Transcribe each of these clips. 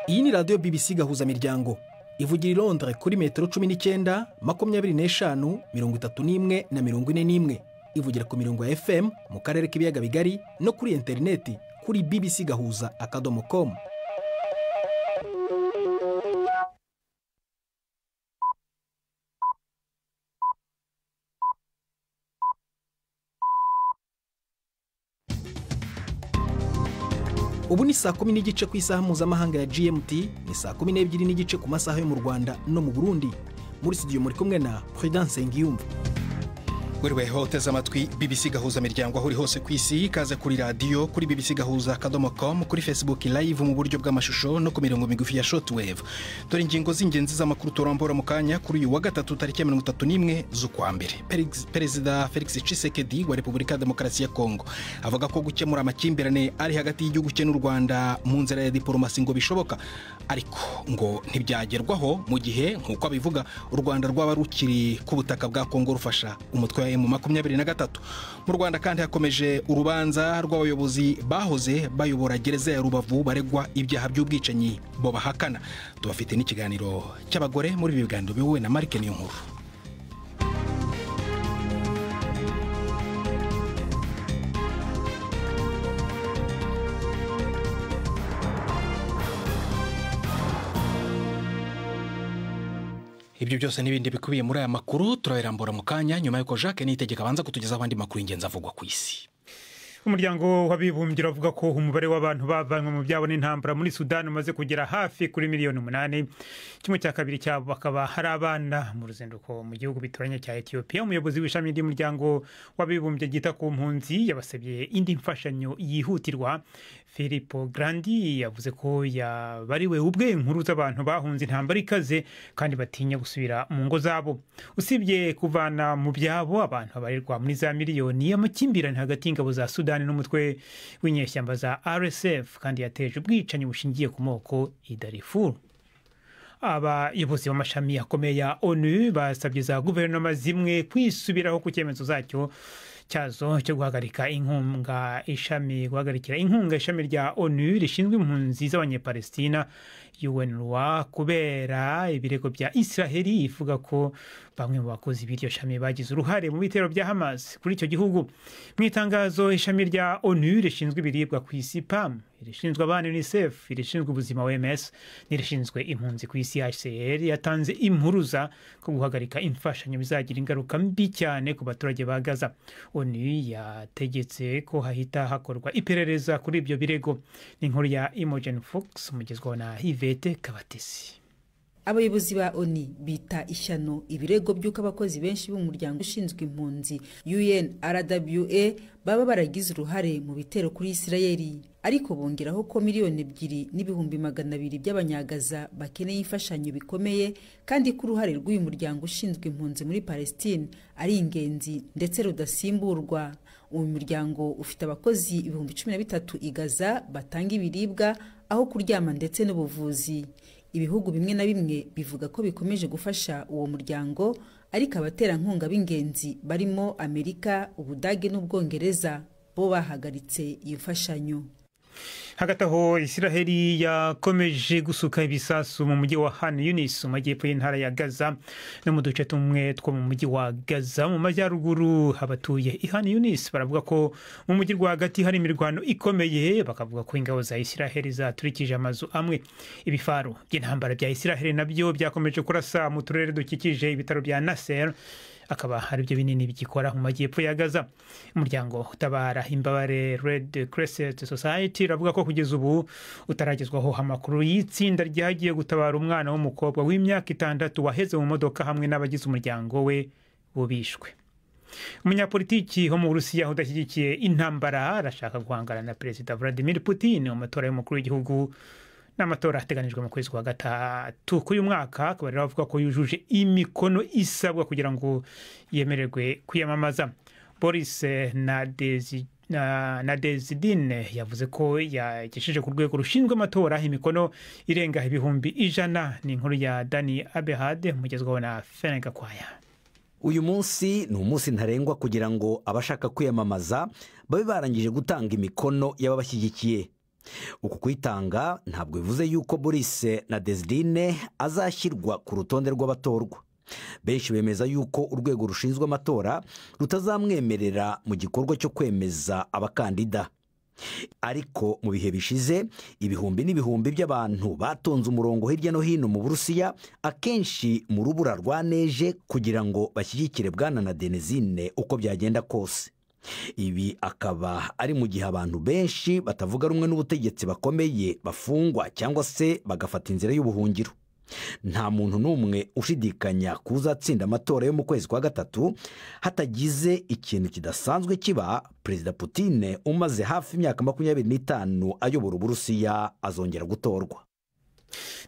Iyi ni radiyo BBC Gahuzamiryango ivugira i Londres kuri metero 19, 25, 31 na 41. Ivugira ku mirongo ya FM mu karere k'ibiyaga bigari no kuri interineti kuri bbcgahuza.com. Ubu ni saa 10:15 ku isaha mpuzamahanga ya GMT, ni saa 12:15 ku masaha yo mu Rwanda no mu Burundi. Muri studio muri kumwe na Prudence Ngiyumva. Wereweho uteze amatwi BBC Gahuza miryango aho uri hose ku isi, ikaze kuri radiyo kuri bbcgahuza.com, kuri Facebook live mu buryo bw'amashusho no ku mirongo migufi ya shortwave. Dore ingingo z'ingenzi z'amakuru turambura mu kanya kuri uyu wa gatatu tariki ya 31 z'ukwa mbere. Perezida Felix Tshisekedi wa Repubulika ya Demokarasi ya Kongo avuga ko gukemura amakimbirane ari hagati y'igihugu cye n'u Rwanda mu nzira ya diplomasi ngo bishoboka, ariko ngo ntibyagerwaho mu gihe nk'uko abivuga u Rwanda rwaba rukiri ku butaka bwa Kongo rufasha umutwe wa M23. Mu Rwanda kandi hakomeje urubanza rw'abayobozi bahoze bayobora gereza ya Rubavu baregwa ibyaha by'ubwicanyi bo bahakana. Tubafite n'ikiganiro cy'abagore muri ibi biganiro biwe na Mark Niyonkuru. Ibyo byose n'ibindi bikubiye muri aya makuru turabirambura mu kanya nyuma y'uko Jacques Niyitegeka abanza kutugezaho andi makuru y'ingenzi avugwa ku isi. Umuryango w'abibumbye uravuga ko umubare w'abantu bavanywe mu byabo n'intambara muri Sudani umaze kugera hafi kuri miliyoni 8, kimwe cya kabiri cyabo bakaba hari abana. Mu ruzinduko mu gihugu bituranye cya Ethiopia, umuyobozi w'ishami ry'umuryango w'abibumbye ryita ku mpunzi yabasabye indi mfashanyo yihutirwa. Filippo Grandi yavuze ko yabariwe ubwe inkuru z'abantu bahunze intambara ikaze kandi batinya gusubira mu ngo zabo. Usibye kuvana mu byabo abantu babarirwa muri za miliyoni, amakimbirane hagati y'ingabo za Sudani n'umutwe w'inyeshyamba za RSF kandi yateje ubwicanyi bushingiye ku moko i Darfur. Abayobozi b'amashami akomeye ya ONU basabye za guverinoma zimwe kwisubiraho ku cyemezo zacyo cyazo cyo guhagarika inkunga ishami guhagarikira inkunga ishami rya ONU rishinzwe impunzi z'Abanyepalestina UNRWA kubera ibirego bya Israheli ivuga ko bamwe mu bakozi b'iryo shami bagize uruhare mu bitero bya Hamas kuri icyo gihugu. Mu itangazo ishami rya ONU rishinzwe ibiribwa ku isi PAM, irishinzwe abana UNICEF, irishinzwe ubuzima OMS n'irishinzwe impunzi ku isi HCR yatanze impuruza ko guhagarika imfashanyo bizagira ingaruka mbi cyane ku baturage ba Gaza. ONU yategetse ko hahita hakorwa iperereza kuri ibyo birego. Ni inkuru ya Imogen Fox umugezwaho na Yvette Kabatesi. Abayobozi ba ONU bita ishyano ibirego by'uko abakozi benshi b'umuryango ushinzwe impunzi UNRWA baba baragize uruhare mu bitero kuri Isirayeli, ariko bongeraho ko 2,200,000 by'abanyagaza bakeneye imfashanyo bikomeye, kandi ko uruhare rw'uyu muryango ushinzwe impunzi muri Palestine ari ingenzi ndetse rudasimburwa. Uyu muryango ufite abakozi 13,000 i Gaza batanga ibiribwa, aho kuryama ndetse n'ubuvuzi. Ibihugu bimwe na bimwe bivuga ko bikomeje gufasha uwo muryango, ariko abaterankunga b'ingenzi barimo Amerika, Ubudage n'Ubwongereza bo bahagaritse iyo mfashanyo. Hagati aho Isiraheli yakomeje gusuka ibisasu mu mujyi wa Han Yunis mu majyepfo y'intara ya Gaza no mu duce tumwe two mu mujyi wa Gaza mu majyaruguru. Abatuye i Han Yunis baravuga ko mu mujyi rwagati hari imirwano ikomeye, bakavuga ko ingabo za Isiraheli zaturikije amazu amwe. Ibifaro by'intambara bya Isiraheli nabyo byakomeje kurasa mu turere dukikije ibitaro bya Nasser, akaba ari byo binini bigikora mu majyepfo ya Gaza. Umuryango utabara imbabare Red Crescent Society iravuga ko kugeza ubu utaragezwaho amakuru y'itsinda ryagiye gutabara umwana w'umukobwa w'imyaka 6 waheze mu modoka hamwe n'abagize umuryango we bubishwe. Umunyapolitiki wo mu Burusiya udashyigikiye intambara arashaka guhangana na Perezida Vladimir Putin mu matora y'umukuru w'igihugu n'amatora ateganijwe mu kwezi kwa gatatu k'uyu mwaka, akaba rero avuga ko yujuje imikono isabwa kugira ngo yemererwe kwiyamamaza. Boris Nadezidine yavuze ko yagejeje ku rwego rushinzwe amatora imikono irenga 100,000. Ni inkuru ya Dani Abehade mugezwaho na Fenega Kwaya. Uyu munsi ni umunsi ntarengwa kugira ngo abashaka kwiyamamaza babe barangije gutanga imikono y'ababashyigikiye. Uku kwitanga ntabwo bivuze yuko Boris Nadezhdin azashyirwa ku rutonde rw'abatorwa. Benshi bemeza yuko urwego rushinzwe amatora rutazamwemerera mu gikorwa cyo kwemeza abakandida. Ariko mu bihe bishize ibihumbi n'ibihumbi by'abantu batonze umurongo hirya no hino mu Burusiya, akenshi mu rubura rwa neje, kugira ngo bashyigikire bwana Nadezhdin uko byagenda kose. Ibi akaba ari mu gihe abantu benshi batavuga rumwe n'ubutegetsi bakomeye bafungwa cyangwa se bagafata inzira y'ubuhungiro. Nta muntu n'umwe ushidikanya kuzatsinda amatora yo mu kwezi kwa gatatu hatagize ikintu kidasanzwe kiba. Perezida Putin umaze hafi imyaka 25 ayobora Uburusiya azongera gutorwa.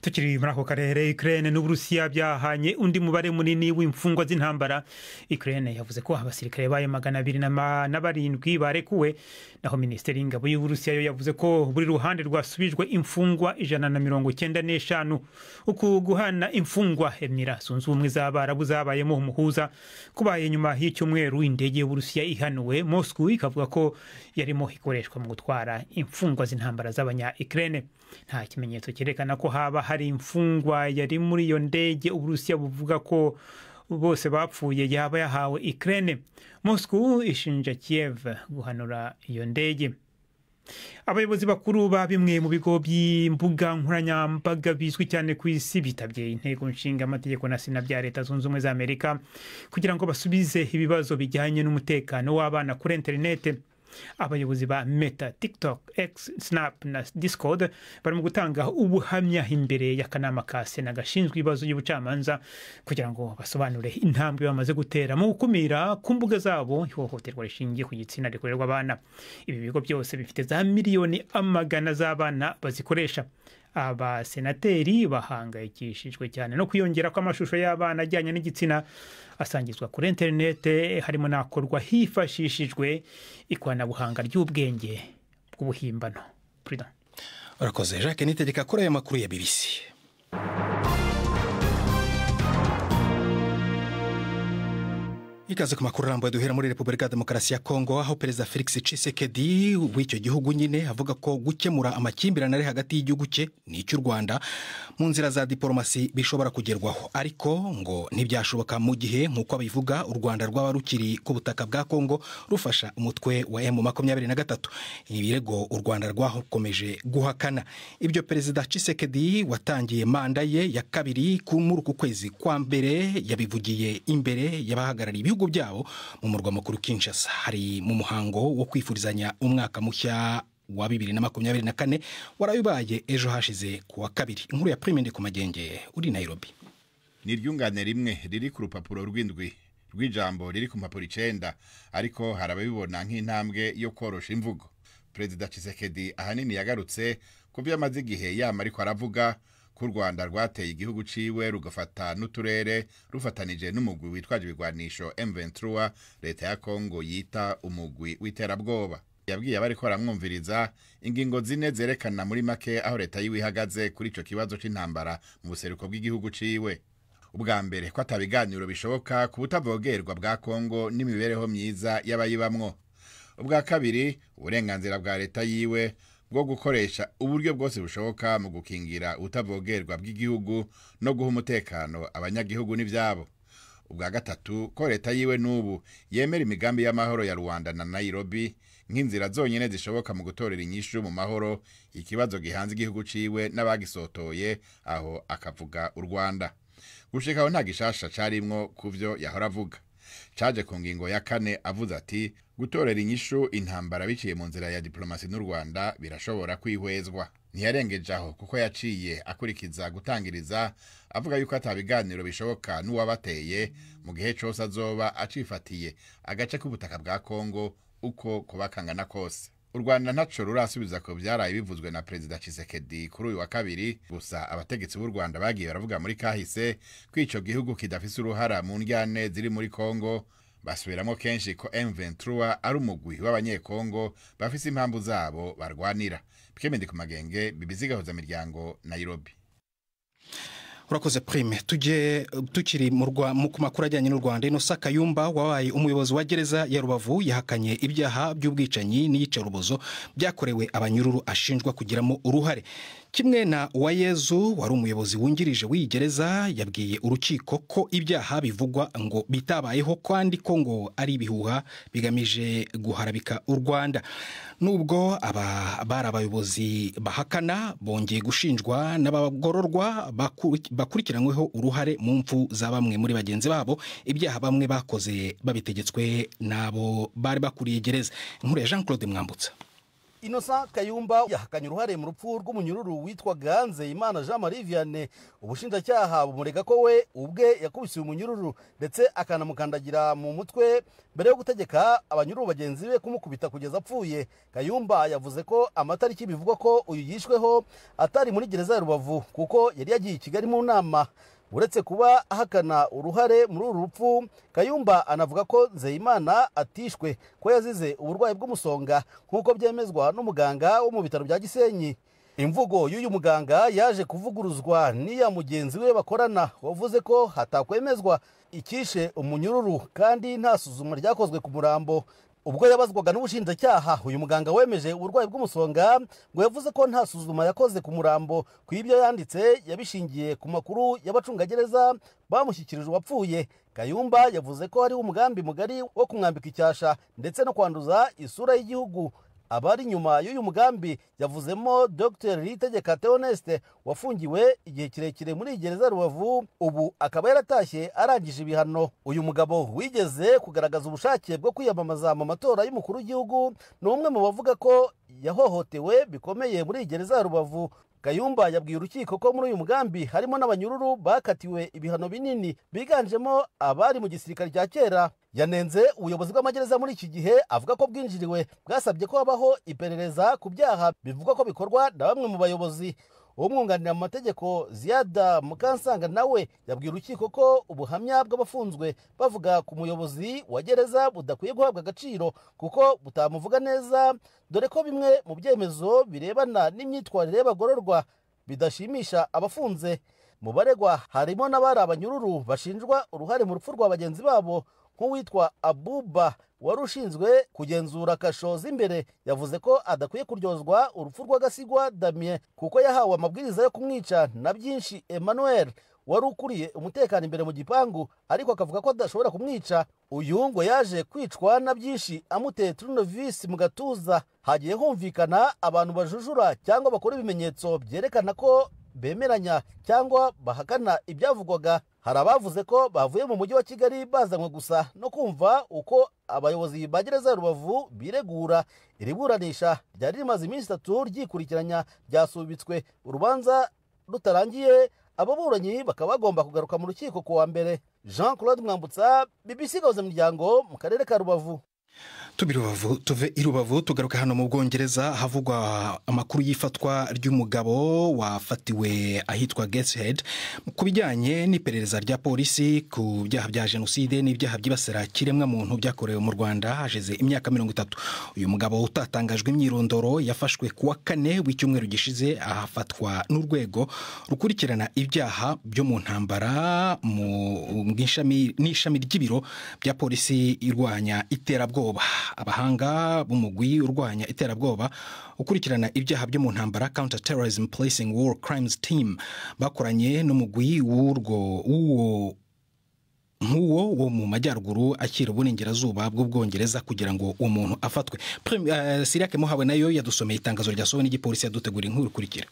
Tukiri muri ako karere, Ukraine n'Uburusiya byahanye undi mubare munini w'imfungwa z'intambara. Ukraine yavuze ko abasirikare bayo 207 barekuwe, naho Minisiteri y'Ingabo y'Uburusiya yo yavuze ko buri ruhande rwasubijwe imfungwa 195. Uku guhana imfungwa Emira Zunze Ubumwe z'Abarabu zabayemo umuhuza kubaye nyuma y'icyumweru indege y'Uburusiya ihanuwe, Moscow ikavuga ko yarimo ikoreshwa mu gutwara imfungwa z'intambara z'abanya Ukraine. Nta kimenyetso cyerekana ko haba hari imfungwa yari muri iyo ndege Uburusiya buvuga ko bose bapfuye yaba yahawe Ukraine. Moscow ishinja Kiev guhanura iyo ndege. Abayobozi bakuru ba bimwe mu bigo by'imbuga nkoranyambaga bizwi cyane ku isi bitabye inteko nshinga amategeko na sena bya Leta Zunze Ubumwe za Amerika kugira ngo basubize ibibazo bijyanye n'umutekano w'abana kuri interinete. Abayobozi ba Meta, TikTok, X, Snap na Discord barimo gutanga ubuhamya imbere y'akanama ka sena gashinzwe ibibazo by'ubucamanza kugira ngo basobanure intambwe bamaze gutera mu gukumira ku mbuga zabo ihohoterwa rishingiye ku gitsina rikorerwa abana. Ibi bigo byose bifite za miliyoni amagana z'abana bazikoresha. Abasenateri bahangayikishijwe cyane no kwiyongera kw'amashusho y'abana ajyanye n'igitsina asangizwa kuri interinete, harimo n'akorwa hifashishijwe ikoranabuhanga ry'ubwenge bw'ubuhimbano. Urakoze Jacques Nitegeka kuri aya makuru ya BBC. Ikaze ku makuru arambuye duhera muri Repubulika ya Demokarasi ya Kongo, aho Perezida Felix Tshisekedi w'icyo gihugu nyine avuga ko gukemura amakimbirane ari hagati y'igihugu cye n'icy'u Rwanda mu nzira za diplomasi bishobora kugerwaho, ariko ngo ntibyashoboka mu gihe nk'uko abivuga u Rwanda rwaba rukiri ku butaka bwa Kongo rufasha umutwe wa M23. Ibirego u Rwanda rwakomeje guhakana. Ibyo Perezida Tshisekedi watangiye manda ye ya kabiri muri uku kwezi kwa mbere yabivugiye imbere y'abahagarariye ibihugu byabo mu murwa mukuru Kinshasa, hari mu muhango wo kwifurizanya umwaka mushya wa 2024 warabibaye ejo hashize kuwa kabiri. Inkuru ya Prime ku Magenge uri Nairobi. Ni iryungane rimwe riri ku rupapuro rw'indwi rw'ijambo riri ku mpapuro 9, ariko harababibona nk'intambwe yo korosha imvugo. Perezida Tshisekedi ahanini yagarutse ku byo amaze igihe yama ariko aravuga ko u Rwanda rwateye igihugu ciwe rugafata n'uturere rufatanije n'umugwi witwaje ibigwanisho M23 leta ya Kongo yita umugwi w'iterabwoba. Yabwiye abariko baramwumviriza ingingo zine zerekana muri make aho leta yiwe ihagaze kuri ico kibazo c'intambara mu buseruko bw'igihugu ciwe. Ubwa mbere ko atabiganiro bishoboka ku butavogerwa bwa Kongo n'imibereho myiza y'abayibamwo. Ubwa kabiri, uburenganzira bwa leta yiwe bwo gukoresha uburyo bwose bushoboka mu gukingira ubutavogerwa bw'igihugu no guha umutekano abanyagihugu n'ivyabo. Ubwa gatatu, ko leta yiwe n'ubu yemera imigambi y'amahoro ya Rwanda na Nairobi nk'inzira zonyene zishoboka mu gutorera inyishu mu mahoro ikibazo gihanze igihugu ciwe n'abagisotoye, aho akavuga u Rwanda. Gushika aho nta gishasha carimwo kuvyo yahora avuga. Caje ku ngingo ya kane avuze ati gutorera inyishu intambara biciye mu nzira ya diplomasi n'u Rwanda birashobora kwihwezwa. Ntiyarengeje aho kuko yaciye akurikiza gutangiriza avuga yuko atabiganiro bishoboka n'uwabateye mu gihe cose azoba acifatiye agace k'ubutaka bwa Kongo uko kubakangana kose. U Rwanda ntaco rurasubiza ko byaraye bivuzwe na Perezida Tshisekedi kuri uyu wa kabiri, gusa abategetsi b'u Rwanda bagiye baravuga muri kahise ko ico gihugu kidafise uruhara mu ndyane ziri muri Kongo. Basubiramo kenshi ko M23 ari umugwi w'abanyekongo bafise impamvu zabo barwanira. Pikemendi ku Magenge, BBC Gahuza Miryango, Nairobi. Urakoze Prime. Tujye tukiri mu ku makuru ajyanye n'u Rwanda. Innocent Kayumba wabaye umuyobozi wa gereza ya Rubavu yahakanye ibyaha by'ubwicanyi n'iyicarubozo byakorewe abanyururu ashinjwa kugiramo uruhare. Kimwe na Uwayezu wari umuyobozi wungirije w'iyi gereza, yabwiye urukiko ko ibyaha bivugwa ngo bitabayeho, kandi ko ngo ari ibihuha bigamije guharabika u Rwanda. Nubwo aba bari abayobozi bahakana, bongeye gushinjwa n'abagororwa bakurikiranyweho uruhare mu mfu za bamwe muri bagenzi babo, ibyaha bamwe bakoze babitegetswe n'abo bari bakuriye gereza. Inkuru ya Jean Claude Mwambutsa. Innocent Kayumba yahakanye uruhare mu rupfu rw'umunyururu witwa Nzeyimana Jean Marie Vianney. Ubushinjacyaha bumurega ko we ubwe yakubise uyu munyururu ndetse akanamukandagira mu mutwe mbere yo gutegeka abanyururu bagenzi be kumukubita kugeza apfuye. Kayumba yavuze ko amatariki bivugwa ko uyu yishweho atari muri gereza ya Rubavu kuko yari yagiye i Kigali mu nama. Uretse kuba ahakana uruhare muri uru rupfu, Kayumba anavuga ko Nzeyimana atishwe, ko yazize uburwayi bw'umusonga nk'uko byemezwa n'umuganga wo mu bitaro bya Gisenyi. Imvugo y'uyu muganga yaje kuvuguruzwa n'iya mugenzi we bakorana wavuze ko hatakwemezwa icyishe umunyururu kandi nta suzuma ryakozwe ku murambo. Ubwo yabazwaga n'ubushinjacyaha, uyu muganga wemeje uburwayi bw'umusonga ngo yavuze ko nta suzuma yakoze ku murambo, ku ibyo yanditse yabishingiye ku makuru y'abacungagereza bamushyikirije uwapfuye. Kayumba yavuze ko hariho umugambi mugari wo kumwambika icyasha ndetse no kwanduza isura y'igihugu. Abari inyuma y'uyu mugambi yavuzemo Dr Niyitegeka Theoneste wafungiwe igihe kirekire muri gereza Rubavu, ubu akaba yaratashye arangije ibihano. Uyu mugabo wigeze kugaragaza ubushake bwo kwiyamamaza mu matora y'umukuru w'igihugu ni umwe mu bavuga ko yahohotewe bikomeye muri gereza Rubavu. Kayumba yabwiye urukiko ko muri uyu mugambi harimo n'abanyururu bakatiwe ibihano binini biganjemo abari mu gisirikare cya kera. Yanenze ubuyobozi bw'amagereza muri iki gihe, avuga ko bwinjiriwe bwasabye ko habaho iperereza ku byaha bivugwa ko bikorwa na bamwe mu bayobozi. Umwunganira mu mategeko Ziada Mukansanga nawe yabwiye urukiko ko ubuhamya bw'abafunzwe bavuga ku muyobozi wa gereza budakwiye guhabwa agaciro kuko butamuvuga neza, dore ko bimwe mu byemezo birebana n'imyitwarire y'abagororwa bidashimisha abafunze. Mu baregwa harimo n'abari abanyururu bashinjwa uruhare mu rupfu rwa bagenzi babo, nk'uwitwa Abuba wari ushinzwe kugenzura kasho z'imbere yavuze ko adakwiye kuryozwa urupfu rw'Agasigwa Damien kuko yahawe amabwiriza yo kumwica, na Byinshi Emmanuel wari ukuriye umutekano imbere mu gipangu ariko akavuga ko adashobora kumwica. Uyu ngo yaje kwicwa na Byinshi amuteye turnovisi mu gatuza. Hagiye humvikana abantu bajujura cyangwa bakora ibimenyetso byerekana ko bemeranya cyangwa bahakana ibyavugwaga. Hari abavuze ko bavuye mu mujyi wa Kigali bazanywe gusa no kumva uko abayobozi ba gereza ya Rubavu biregura. Iri buranisha ryari rimaze iminsi 3 ryikurikiranya ryasubitswe urubanza rutarangiye, ababuranyi bakaba bagomba kugaruka mu rukiko ku wa mbere. Jean Claude Mwambutsa, BBC Gahuza Miryango, mu karere ka Rubavu. Tuve i Rubavu tugaruka hano mu Bwongereza havugwa amakuru y'ifatwa ry'umugabo wafatiwe ahitwa Gateshead ku bijyanye n'iperereza rya polisi ku byaha bya jenoside n'ibyaha byibasira kiremwamuntu byakorewe mu Rwanda hashize imyaka 30. Uyu mugabo utatangajwe imyirondoro yafashwe kuwa kane w'icyumweru gishize, ahafatwa n'urwego rukurikirana ibyaha byo mu ntambara mu n'ishami ry'ibiro bya polisi irwanya iterabwoba. Abahanga b'umugwi urwanya iterabwoba ukurikirana ibyaha byo mu ntambara Counter Terrorism Policing War Crimes Team bakoranye n'umugwi w'urwo nk'uwo wo mu majyaruguru akira uburengerazuba bw'Ubwongereza kugira ngo uwo muntu afatwe. Sirake Muhawe nayo yadusomeye itangazo ryasohowe n'igipolisi, yadutegura inkuru ikurikira.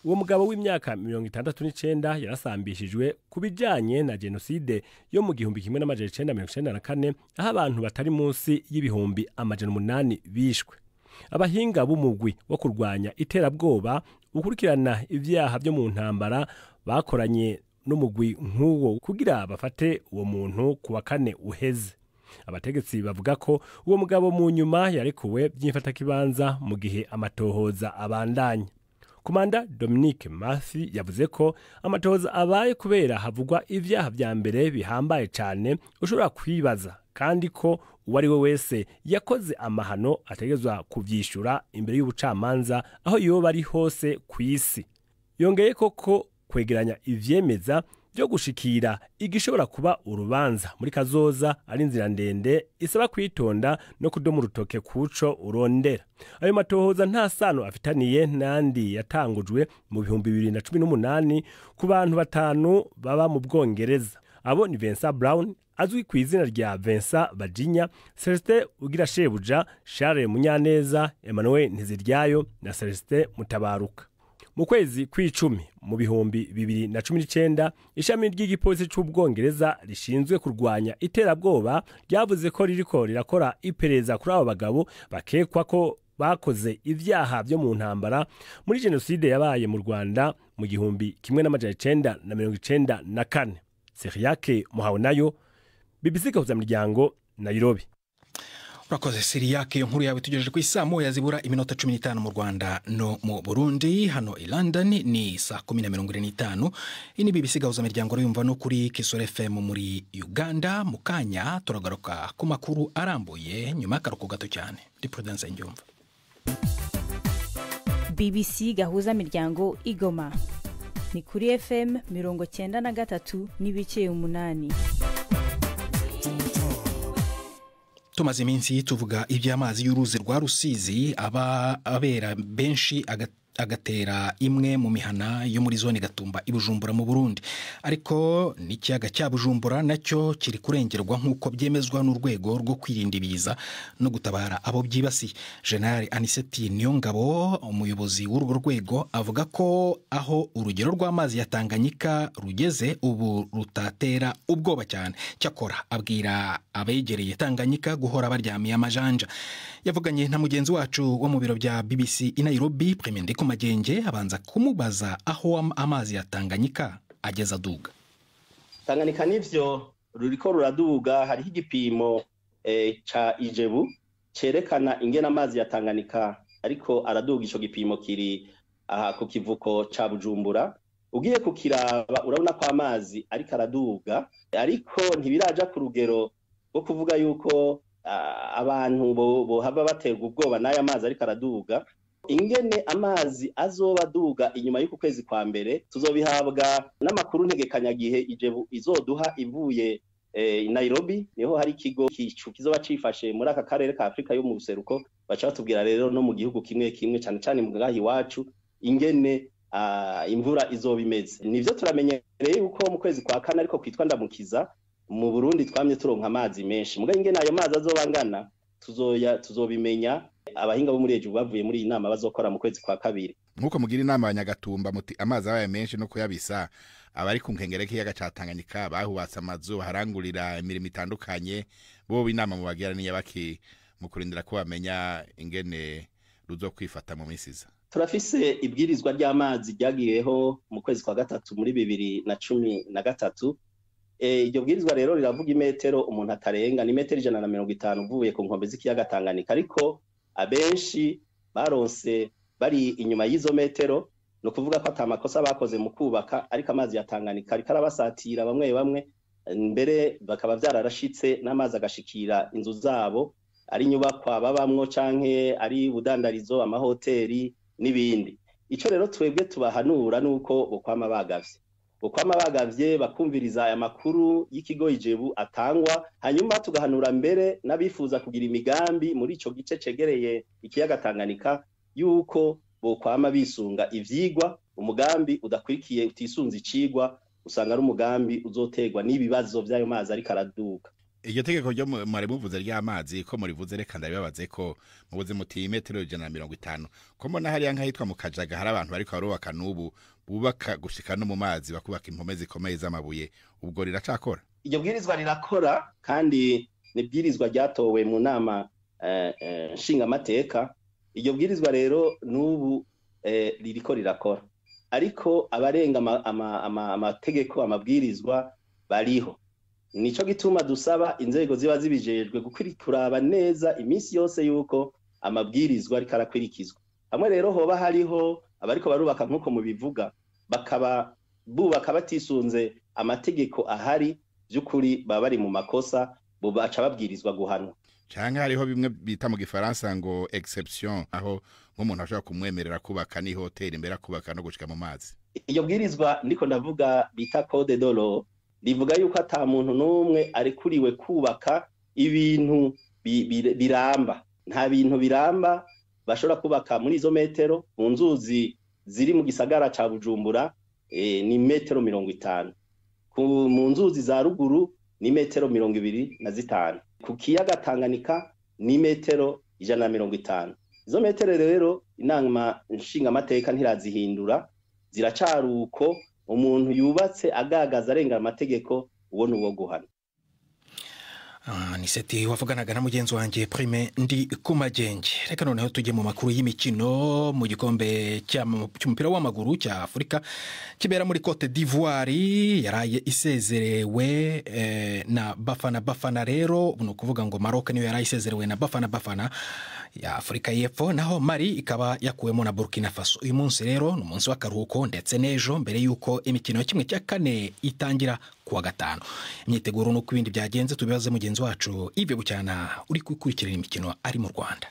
Uwo mugabo w'imyaka 69 yarasambishijwe ku bijanye na jenoside yo mu 1994 aho abantu batari munsi y'ibihumbi 800 bishwe. Abahinga b'umugwi wo kurwanya iterabwoba ukurikirana ivyaha byo mu ntambara bakoranye n'umugwi nk'uwo kugira bafate uwo muntu kuwa kane uheze. Abategetsi bavuga ko uwo mugabo mu nyuma yarekuwe by'imfatakibanza mu gihe amatohoza abandanya. Komanda Dominique Murphy yavuze ko amatohoza abaye kubera havugwa ivyaha vya mbere bihambaye cyane ushobora kwibaza, kandi ko uwo ari we wese yakoze amahano ategerezwa kuvyishura imbere y'ubucamanza aho yoba ari hose ku isi. Yongeye koko Kwegeranya ivyemeza byo gushikira igishobora kuba urubanza muri kazoza ari inzira ndende isaba kwitonda no kudoma urutoke kuco urondera. Ayo matohoza nta sano afitaniye n'andi yatangujwe mu 2018 ku bantu 5 baba mu Bwongereza. Abo ni Vincent Brown azwi ku izina rya Vincent Bajinya, Celestin Ugirashebuja, Charles Munyaneza, Emmanuel Ntiziryayo na Celestin Mutabaruka. Mu kwezi kw'icumi mu 2019 ishami ry'igipolisi c'Ubwongereza rishinzwe kurwanya iterabwoba ryavuze ko ririko rirakora iperereza kuri abo bagabo bakekwa ko bakoze ivyaha vyo mu ntambara muri jenoside yabaye mu Rwanda mu 1994. Seriake Muhawenayo, BBC Gahuzamiryango, Nairobi. Urakoze Siriyake, iyo nkuru yawe tugejeje ku isaa moya zibura iminota 15 mu Rwanda no mu Burundi. Hano i London ni saa 10:45. Iyi ni BBC Gahuzamiryango yumva no kuri Kisoro FM muri Uganda. Mu kanya turagaruka ku makuru arambuye nyuma y'akaruhuko gato cyane. Ndi Prudence Ngyumva. BBC Gahuzamiryango Igoma ni kuri FM 93.8. Tumaze iminsi tuvuga iby'amazi y'uruzi rwa Rusizi aba abera benshi agatera imwe mu mihana yo muri zone Gatumba i Bujumbura mu Burundi. Ariko n'ikiyaga cya Bujumbura nacyo kiri kurengerwa nk'uko byemezwa n'urwego rwo kwirinda ibiza no gutabara abo byibasiye. General Aniseti Niyongabo, umuyobozi w'urwo rwego, avuga ko aho urugero rw'amazi ya Tanganyika rugeze ubu rutatera ubwoba cyane. Cyakora abwira abegereye Tanganyika guhora baryamiye amajanja. Yavuganye na mugenzi wacu wo mu biro bya BBC i Nairobi, Prime Magenge, abanza kumubaza aho amazi ya Tanganyika ageza aduga. Tanganyika nivyo ruriko ruraduga. Hariho igipimo ca Ijebu cerekana ingene amazi ya Tanganyika ariko araduga. Ico gipimo kiri aha ku kivuko ca Bujumbura. Ugiye kukiraba urabona ko amazi ariko araduga, ariko ntibiraja ku rugero rwo kuvuga yuko abantu bohava baterwa ubwoba n'aya mazi ariko araduga. Ingene amazi azoba aduga inyuma y'uku kwezi kwa mbere tuzobihabwa n'amakuru ntegekanyagihe Ijebu izoduha ivuye Nairobi. Niho hari ikigo kizoba cifashe muri aka karere ka Afrika yo mu buseruko. Baca batubwira rero no mu gihugu kimwe kimwe, cane cane mu ngaha iwacu, ingene imvura izoba imeze. Nivyo turamenyereye yuko mu kwezi kwa kane ariko kwitwa Ndamukiza mu Burundi twamye turonka amazi menshi. Muga ingene ayo mazi azoba angana tuzobimenya abahinga bo muri ejo bavuye muri iyi nama bazokora mu kwezi kwa kabiri. Nkuko mugira inama abanyagatumba muti amazi abaye menshi no kuyabisa, abari ku nkengere k'ikiyaga ca Tanganyika bahubatse amazu baharangurira imirimo itandukanye, bo inama mubagira niya baki mu kurindira ko bamenya ingene ruzo kwifata mu minsi iza? Turafise ibwirizwa ry'amazi ryagiyeho mu kwezi kwa gatatu muri 2013. Iryo bwirizwa rero riravuga imetero umuntu atarenga, ni metero 150 uvuye ku nkombe z'ikiyaga Tanganyika, ariko abenshi baronse bari inyuma y'izo metero. No kuvuga ko atamakosa bakoze mu kubaka, ariko amazi ya Tanganyika ariko arabasatira bamwe bamwe, mbere bakaba vyararashitse n'amazi agashikira inzu zabo, ari inyubakwa babamwo canke ari budandarizo, amahoteli n'ibindi. Ico rero twebwe tubahanura nuko bokwama bagavye, bakumviriza aya makuru y'ikigo Ijebu atangwa, hanyuma tugahanura mbere n'abifuza kugira imigambi muri ico gice cegereye ikiyaga Tanganyika yuko bokwama bisunga ivyigwa. Umugambi udakwikiye utisunze icigwa usanga ari umugambi uzoterwa n'ibibazo vy'ayo mazi ariko araduka. Iryo tegeko ryo mwari muvuze ry'amazi ko murivuze, reka ndabibabaze ko mubuze muti metero 150, ko mbona hariya nk'ahitwa mu Kajaga hari abantu bariko barubaka n'ubu bubaka gushika no mu mazi, bakubaka impome zikomeye z'amabuye, ubwo riracakora? Iryo bwirizwa rirakora, kandi ni bwirizwa ryatowe mu nama nshingamateka. Iryo bwirizwa rero n'ubu ririko rirakora, ariko abarenga amategeko amabwirizwa bariho. Nico gituma dusaba inzego ziba zibijejwe gukurikirana neza iminsi yose yuko amabwirizwa ariko arakwirikizwa. Hamwe rero hoba hariho abariko barubaka nkuko mubivuga, bakaba bubaka batisunze amategeko ahari, by'ukuri baba bari mu makosa, baca babwirizwa guhanwa. Canke hariho bimwe bita mu gifaransa ngo exception, aho nk'umuntu ashobora kumwemerera kubaka ni hoteli mbere akubaka no gushika mu mazi. Iyo bwirizwa ndiko ndavuga bita code de l'eau rivuga yuko ata muntu n'umwe arekuriwe kubaka ibintu biramba. Nta bintu biramba bashobora kubaka muri izo metero. Mu nzuzi ziri mu gisagara ca Bujumbura ni metero 50, mu nzuzi za ruguru ni metero 25, ku kiyaga Tanganyika ni metero 150. Izo metero rero inama nshingamateka ntirazihindura, ziracaruko. Umuntu yubatse agagaza arenga amategeko, uwo ni uwo guhana. Ni seti wavuganaga na mugenzi wanjye Prime ndi ku magenge. Reka noneho tujye mu makuru y'imikino. Mu gikombe cy'umupira w'amaguru cya Afurika kibera muri Cote d'Ivoire, yaraye isezerewe na Bafana Bafana. Rero ni ukuvuga ngo Maroc niyo yaraye isezerewe na Bafana Bafana ya Afurika y'Epfo, naho Mali ikaba yakuwemo na Burkina Faso. Uyu munsi rero ni umunsi w'akaruhuko ndetse n'ejo, mbere y'uko imikino ya 1/4 itangira kuwa gatanu. Imyiteguro n'uko ibindi byagenze tubibaze mugenzi wacu Yves Bucyana uri gukurikirana imikino ari mu Rwanda.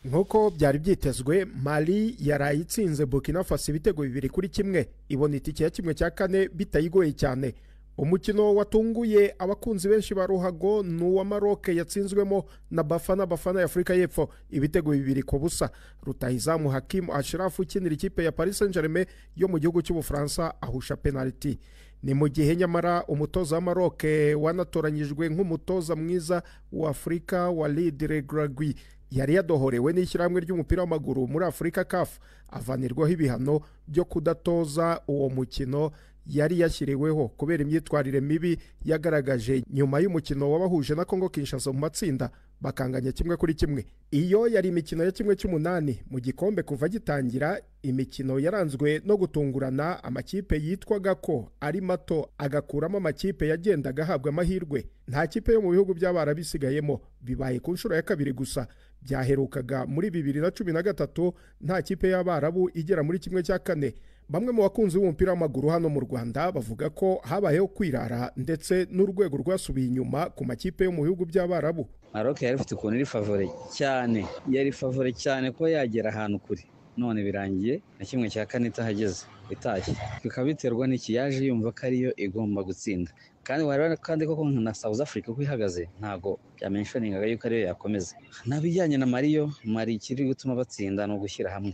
Nk'uko byari byitezwe, Mali yaraye itsinze Burkina Faso ibitego 2-1, ibona itike ya 1/4 bitayigoye cyane. Umukino watunguye abakunzi benshi ba ruhago ni uwa Maroc yatsinzwemo na Bafana Bafana ya Afurika y'Epfo ibitego 2-0. Rutahizamu Hakim Ashraf ukinira ikipe ya Paris Saint-Germain yo mu gihugu cy'Ubufaransa ahusha penalty. Ni mu gihe nyamara umutoza wa Maroc wanatoranyijwe nk'umutoza mwiza wa Afurika Walid Regragui yari yadohorewe n'ishyirahamwe ry'umupira w'amaguru muri Afurika CAF, avanirwaho ibihano byo kudatoza uwo mukino yari yashyiriweho kubera imyitwarire mibi yagaragaje nyuma y'umukino wabahuje na Congo Kinshasa mu matsinda bakanganya 1-1. Iyo yari imikino ya 1/8 mu gikombe kuva gitangira. Imikino yaranzwe no gutungurana, amakipe yitwaga ko ari mato agakuramo amakipe yagendaga ahabwa amahirwe. Nta kipe yo mu bihugu by'Abarabu isigayemo, bibaye ku nshuro ya kabiri gusa. Byaherukaga muri 2013 nta kipe y'Abarabu igera muri 1/4. Bamwe mu bakunzi b'umupira w'amaguru hano mu Rwanda bavuga ko habayeho kwirara ndetse n'urwego rwasubiye inyuma ku makipe yo mu bihugu by'Abarabu. Maroc yari ifite ukuntu iri favore cyane, yari favore cyane ko yagera ahantu kure, none birangiye na 1/4 itahageze itashye. Bikaba biterwa n'iki? Yaje yumva ko ariyo igomba gutsinda, kandi wareba kandi koko na South Africa uko ihagaze ntago byamenshoningaga yuko ariyo yakomeza. Nabijyanye na Mariyo, Mali ikiri gutuma batsinda no gushyira hamwe,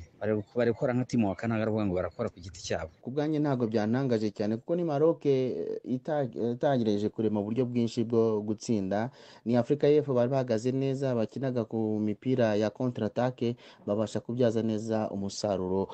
bari gukora nka team work, ntago aravuga ngo barakora ku giti cyabo. Ku bwanjye ntago byantangaje cyane kuko ni Maroc itagerageje kurema uburyo bwinshi bwo gutsinda. Ni Afurika y'Epfo bari bahagaze neza, bakinaga ku mipira ya contre attaque, babasha kubyaza neza umusaruro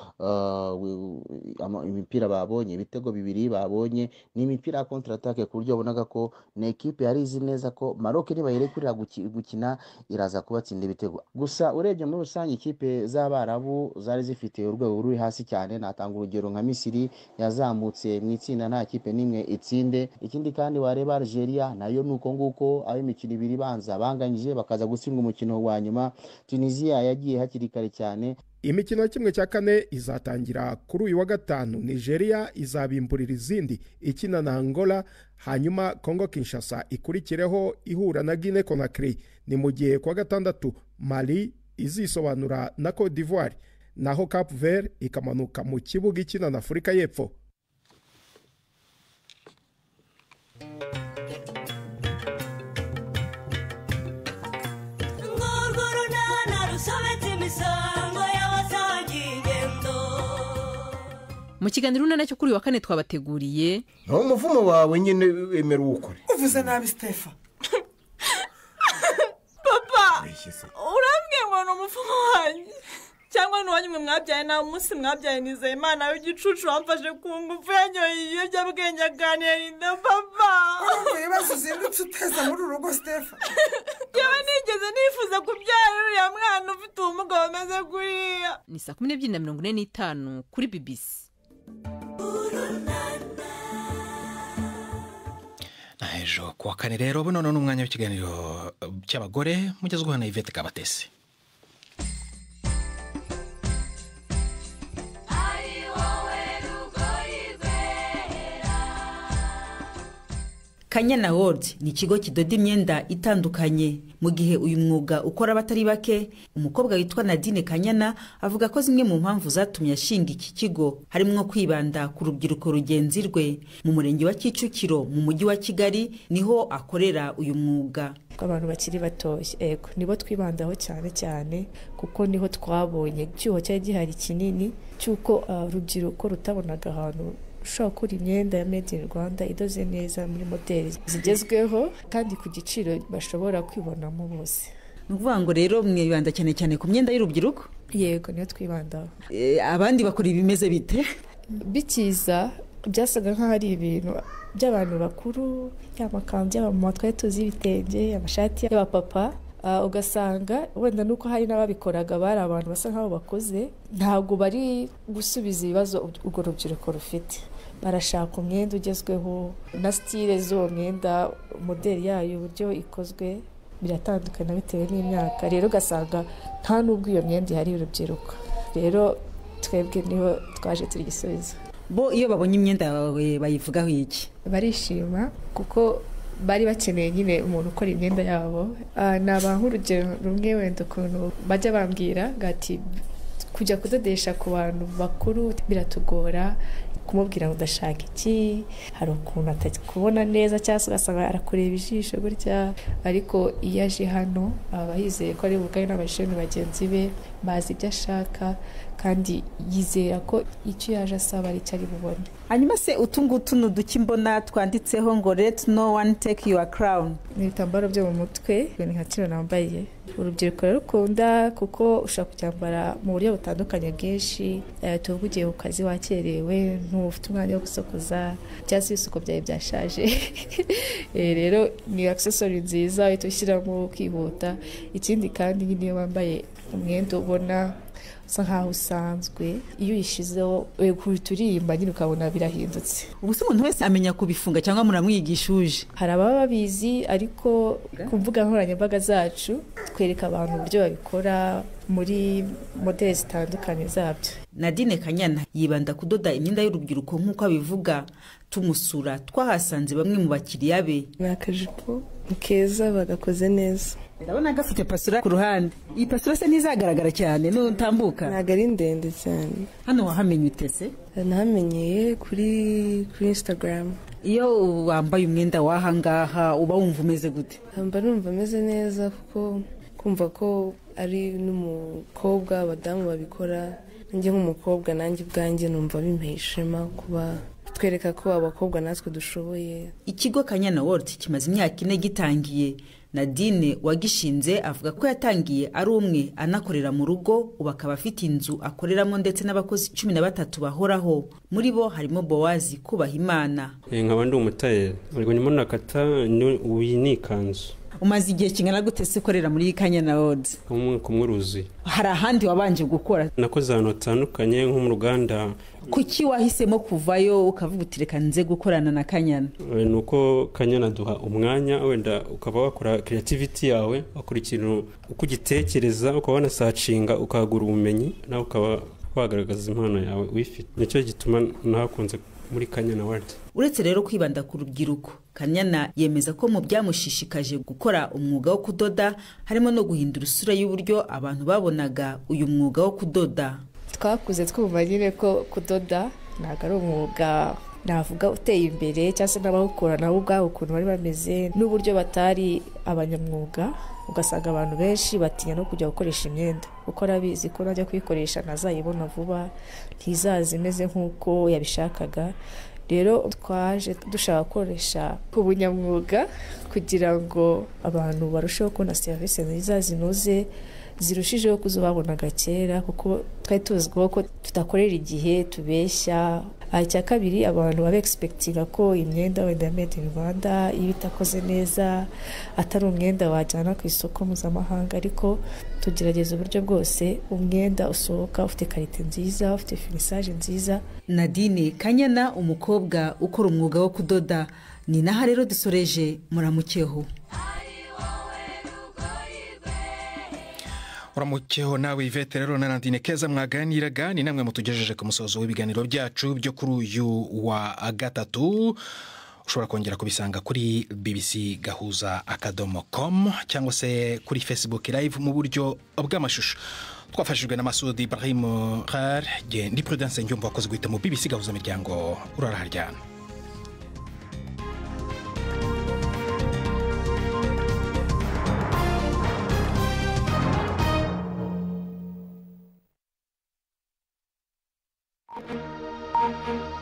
imipira babonye. Ibitego 2 babonye ni imipira ya contre attaque, ku buryo wabonaga ko ni ekipe yari izi neza ko Maroc nibayirekurira gukina iraza kubatsinda ibitego. Gusa urebye muri rusange ikipe z'Abarabu zari zifite urwego ruri hasi cyane. Natanga urugero nka Misiri yazamutse mu itsinda nta kipe n'imwe itsinde. Ikindi kandi wareba Algeria nayo nuko nguko, aho imikino 2 ibanza banganyije bakaza gutsindwa umukino wa nyuma. Tunisia yagiye hakiri kare cyane. Imikino ya 1/4 izatangira kuri uyu wa gatanu. Nigeria izabimburira izindi ikina na Angola, hanyuma Congo Kinshasa ikurikireho ihura na Guinea Conakry. Ni mu gihe kwa gatandatu Mali izisobanura na Cote d'Ivoire, naho Cape Verde ikamanuka mu kibuga ikina na Afurika y'Epfo. Mu kiganiro urunana cyo kuri wa kane twabateguriye umuvumo wawe nyine wemera uwukore. Uvuze nabi Stefa. Papa, urambwiye ngo ni umuvumo wanjye cyangwa ni uwanyu mwe mwabyaye? Nta munsi mwabyaye Nizeye Imana w'igicucu wamfashe ku ngufu, yanyoye ibiyobyabwenge aganira inda. Papa, urumva ibibazo uzindutse uteza muri uru rugo Stefa. Yewe nigeze nifuza kubyara uriya mwana ufite ubumuga bumeze kuriya. Ni saa 12:45 kuri BBC. Ejo kuwa kane rero buno none umwanya w'ikiganiro cy'abagore mugezweho na Yvette Kabatesi. Kanyana World ni ikigo kidoda imyenda itandukanye. Mu gihe uyu mwuga ukora abatari bake, umukobwa witwa Nadine Kanyana avuga ko zimwe mu mpamvu zatumye ashinga iki kigo harimo kwibanda ku rubyiruko rugenzi rwe. Mu murenge wa Kicukiro mu mujyi wa Kigali niho akorera uyu mwuga. Abantu bakiri batoya ego nibo twibandaho cyane cyane, kuko niho twabonye icyuho cyari gihari kinini cy'uko urubyiruko rutabonaga ahantu ushobora gukura imyenda ya Made in Rwanda idoze neza muri modeli zigezweho kandi ku giciro bashobora kwibonamo bose. Ni ukuvuga ngo rero mwibanda cyane cyane ku myenda y'urubyiruko? Yego, niyo twibandaho. Abandi bakora ibimeze bite? Bikiza byasaga nk'aho ari ibintu by'abantu bakuru, y'amakanzu y'abamama twari tuzi, ibitenge, amashati y'abapapa, ugasanga wenda nuko hari n'ababikoraga bari abantu basa nk'aho bakuze, ntabwo bari gusubiza ibibazo urwo rubyiruko rufite. Barashaka umwenda ugezweho na style z'uwo mwenda, modeli yayo, uburyo ikozwe biratandukana bitewe n'imyaka. Rero ugasanga nta n'ubwo iyo myenda ihari y'urubyiruko. Rero twebwe niho twaje turi igisubizo. Bo iyo babonye imyenda yawe bayivugaho iki? Barishima kuko bari bakeneye nyine umuntu ukora imyenda yabo. Nabaha nk'urugero rumwe wenda ukuntu bajya bambwira ati kujya kudodesha ku bantu bakuru biratugora, kumubwira ngo udashaka iki, hari ukuntu atakubona neza cyangwa se ugasanga arakureba ijisho gutya. Ariko iyo aje hano aba yizeye ko ari bugane n'abajene bagenzi be, bazi ibyo ashaka kandi yizera ko icyo yaje asaba ari cyo ari bubone. Hanyuma se utu ngutu ni uduki mbona twanditseho ngo let no one take your crown? Ni ibitambaro byo mu mutwe, ni nka kino nambaye. Urubyiruko rurukunda kuko ushobora kucyambara mu buryo butandukanye bwinshi. Tuvuga ugiye ku kazi wakerewe, ntufite umwanya wo gusokoza cyangwa se ibisuko byawe byashaje. Rero ni accessory nziza uhita ushyiramo ukihuta. Ikindi kandi nyine iyo wambaye umwenda ubona usa nkaho usanzwe, iyo uyishyizeho uhita uririmba nyine ukabona birahindutse. Ubu se umuntu wese amenya kubifunga cyangwa muramwigisha uje? Hari ababa babizi, ariko ku mbuga nkoranyambaga zacu twereka abantu uburyo babikora muri modeli zitandukanye zabyo. Nadine Kanyana yibanda kudoda imyenda y'urubyiruko nk'uko abivuga. Tumusura twahasanze bamwe mu bakiriya be. Ni akajipo keza bagakoze neza. Ndabona gafite pasura ku ruhande. Iyi pasura se ntizagaragara cyane n'utambuka? Ntabwo ari ndende cyane. Hano wahamenye utese? Nahamenyeye kuri Instagram. Iyo wambaye umwenda w'aha ngaha uba wumva umeze gute? Mba numva ameze neza kuko kumva ko ari n'umukobwa, abadamu babikora, nanjye nk'umukobwa nanjye ubwanjye numva bimpeye ishema kuba twereka ko abakobwa natwe dushoboye. Ikigo Kanyana World kimaze imyaka 4 gitangiye. Nadine wagishinze avuga ko yatangiye ari umwe anakorera mu rugo, ubu akaba afite inzu akoreramo ndetse n'abakozi 13 bahoraho. Muri bo harimo Bowazi kubaha Imana. Nkaba ndi umutayeri, ubwo ndimo nakata uyi ni ikanzu. Umaze igihe kingana gute se ukorera muri Kanyana World? Umwaka umwe uruzuye. Hari ahandi wabanje gukora? Nakoze ahantu hatandukanye nko mu ruganda. Kuki wahisemo kuvayo ukavuga uti reka nze gukorana na Kanyana? Ni uko Kanyana duha umwanya, wenda ukaba wakora creativity yawe, wakora ikintu uko ugitekereza, ukaba wanasacinga ukagura ubumenyi, nawe ukaba wagaragaza impano yawe uyifite. Nicyo gituma nahakunze muri Kanyana World. Uretse rero kwibanda ku rubyiruko, Kanyana yemeza ko mu byamushishikaje gukora umwuga wo kudoda harimo no guhindura isura y'uburyo abantu babonaga uyu mwuga wo kudoda. Twakuze twumva nyine ko kudoda ntabwo ari umwuga navuga uteye imbere, cyangwa se n'abawukora nabo ubwabo ukuntu bari bameze n'uburyo batari abanyamwuga, ugasanga abantu benshi batinya no kujya gukoresha imyenda kuko arabizi ko najya kuyikoresha ntazayibona vuba, ntizaza imeze nk'uko yabishakaga. Rero twaje dushaka gukoresha ubunyamwuga kugira ngo abantu barusheho kubona serivisi nziza zinoze zirushijeho kuzo babonaga kera, kuko twari tuzwiho ko tudakorera igihe, tubeshya. Icya kabiri, abantu baba expectinga ko imyenda wenda ya Made in Rwanda iba itakoze neza, atari umwenda wajyana ku isoko mpuzamahanga, ariko tugerageza uburyo bwose umwenda usohoka ufite karite nziza, ufite finissage nziza. Nadine Kanyana, umukobwa ukora umwuga wo kudoda, ni naha rero dusoreje. Muramukeho. Uramukeho nawe Yvette. Rero na Nadine Keza mwaganiraga, ni namwe mutugejeje ku musozo w'ibiganiro byacu byo kuri uyu wa gatatu. Ushobora kongera kubisanga kuri bbcgahuza.com cyangwa se kuri Facebook Live mu buryo bw'amashusho. Twafashijwe na Masudi Ibrahim Khar. Ndi Prudence Njyumva wakoze guhita mu BBC Gahuza Miryango. Uraraharyana. Thank you.